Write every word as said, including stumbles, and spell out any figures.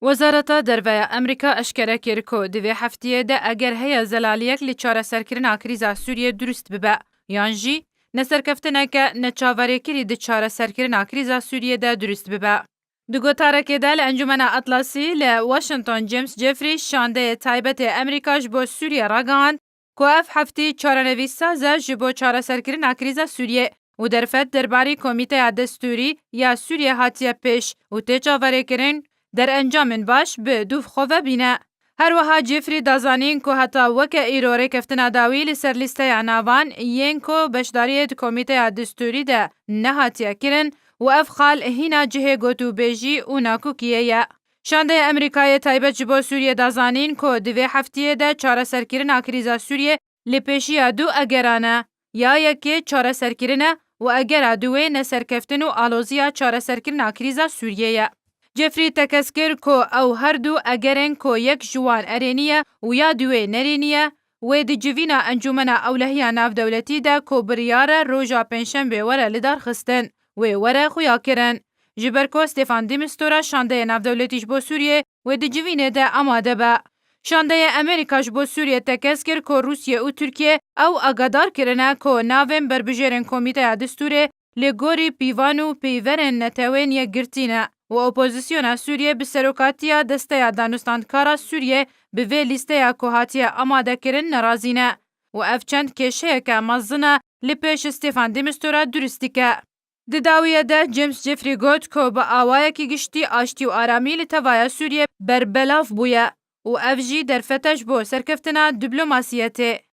Wezareta Derve ya Amerîka eşkere kir ku di vê heftiyê de eger heye zelaliyek li çareserkirina krîza Sûriyê durust bibe, yan jî neserkeftineke neçaverêkirî di çareserkirina krîza Sûriyê de durust bibe. Di gotarekê de li Encûmena Atlasî li Washington, James Jeffrey, şandeyê taybet ê Amerîka ji bo Sûriyê ragihand ku ev heftî çarenivîssaz e ji bo çareserkirina krîza Sûriyê û derfet derbarî Komîteya Destûrî ya Sûriyê hatiye pêş û tê çaverêkirin derencamên baş bi dûv xwe ve bîne. Her wiha Jeffrey da zanîn ku heta weke îro rêkeftina dawî li ser lîsteya navan yên ku beşdariyê di Komîteya Destûrî de nehatiye kirin û ev xal hîna cihê gotûbêjî û nakokiyê ye. Şandeyê Amerîkayê taybet ji bo Sûriyê da zanîn ku di vê heftiyê de çareserkirina krîza Sûriyê li pêşiya du egeran e. Ya yekê çareserkirin e û egera duwê neserkeftin û aloziya çareserkirina krîza Sûriyê ye. Jeffrey tekez kir ku ew her du egerên ku yek ji wan erênî ye û ya duwê nerênî ye, wê di civîna Encûmena Ewlehiya Navdewletî de ku biryar e roja Pêncşembê were lidarxistin, wê were xuyakirin. Ji ber ku Stefan de Mistura şandeyê navdewletî ji bo Sûriyê wê di civînê de amade be. Şandeyê Amerîka ji bo Sûriyê tekez kir ku Rûsye û Tirkiye ew agadar kirine ku navên berbijêrên Komîteya Destûrê li gorî pîvan û peyverên netewên yekgirtî ne û opozisyona Sûriyê bi serokatiya Desteya Danûstandkara Sûriyê bi vê lîsteya ku hatiye amadekirin nerazî ne û ev çend kêşeyeke mezin e li pêş Stefan de Mistura durust dike. Di dawiye de James Jeffrey got ku bi awayekî giştî aştî û aramî li tevaya Sûriyê berbelav bûye û ev jî derfet e ji bo serkeftina diplomasiyetê.